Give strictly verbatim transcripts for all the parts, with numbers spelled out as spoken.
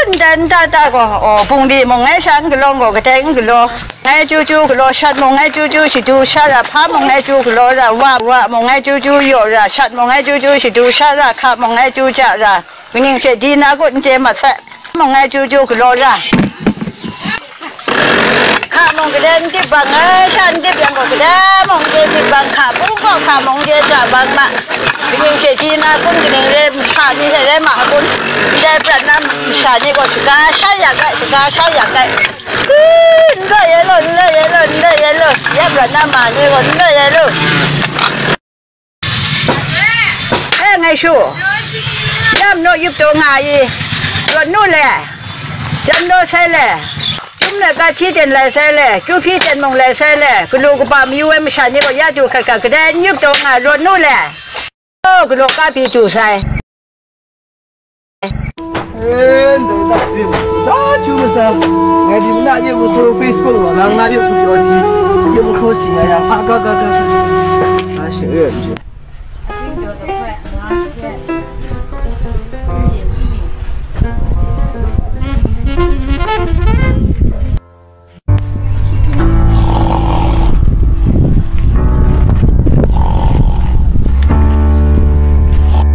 Ndai nta ta gaw, aw, bungli mung ngai sha n galaw gaw, kadai n galaw. Ngai chyu chyu galaw, shat mung ngai chyu chyu shadu sha ra, hpa mung ngai chyu galaw ra, wa, wa mung ngai chyu chyu yaw ra, shat mung ngai chyu chyu shadu sha ra, hka mung ngai chyu ja ra, kaning hte di na kun n chye mat sai. Mung ngai chyu chyu galaw ra. Hka mung gade n dip bang ai, sha n dip yang gaw, gade mung n chye dip bang, hka bung gaw hka mung n chye ja bang ma. Kaning hte di na kun, kaning re masha ni hte rai ma kun, ndai prat na masha ni gaw shaga sha yak ai, shaga sha yak ai. N rai ai law, n rai ai law, n rai ai law, ya prat na ma ni gaw n rai ai law. E ngai shu, ya manu yup taw nga i, rawt nu le, jan daw sai le, chyum le ka hti ten lai sai le, kyu hpyi ten mung lai sai le, galu kaba mayu ai masha ni gaw ya du hkat hkat kadai n yup taw nga, rawt nu le. O, galaw ka pyi du sai. E, ndai sa, e, sa chu masa. Ngai di mana ye mu ko Facebook wa, nang na ye ku yo si. Ye mu ko si ya ya. A, ga, ga, ga. A, shi, e, shi.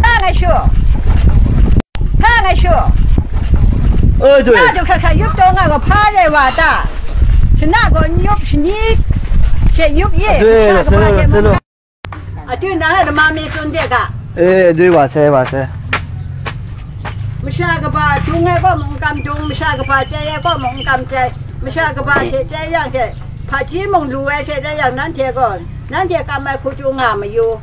Hpa ngai shu. Hpa ngai shu. Oi, doi. Na du hkra hkra yup taw nga gaw hpa rai wa ta? Shana gaw n yup, shani she yup ye. Doi, sha kaba se lo. Adu nang a lama mi tsun de ga. E, doi wa sai, wa sai. Masha kaba dung ai gaw mung n kam dung, masha kaba chyai ai gaw mung n kam chyai, masha kaba hte chyai yang hte, hpaji mung lu ai hte rai yang nanhte gaw, nanhte kam ai hku chyu nga mayu.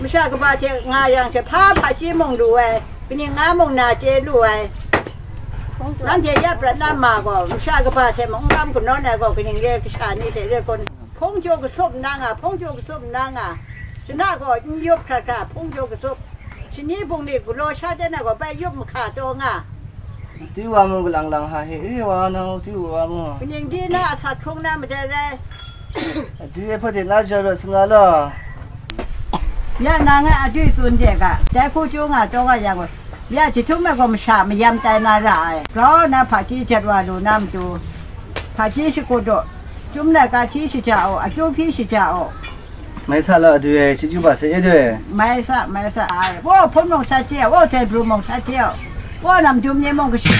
Masha kaba hte nga yang hte hpa hpaji mung lu ai, kaning nga mung na chye lu ai. Nanhte ya prat na ma gaw, masha kaba hte mung n kam kanawn ai gaw, kaning re kasha ni hte re kun. Hpung jaw kasup nna nga, hpung jaw kasup nna nga, shana gaw n yup hkra hkra, hpung jaw kasup. Shani bungli galaw sha de na gaw bai yup mahka taw nga. Ti wa mu galang lang ha he, e wa nang ti wa mu. Kaning di na a sat hkrung na madat rai. Adu e hpa de na jaw rawt sa nga law. Ya na nga adu tsun de ga, dai hku chyu nga taw nga yang gaw, ya jahtum ai gaw masha mayam tai na ra ai. Grau na hpaji jat wa lu na matu, hpaji shakut daw, Chyum lai ka hti shaja u, akyu hpyi shaja u. Mai sa law, adu e, chyeju ba sai, adu e. Mai sa, mai sa ai. Wo, hpun mung sat hte, wo, hte bru mung sat hte, wo, nam dum ni mung kashi.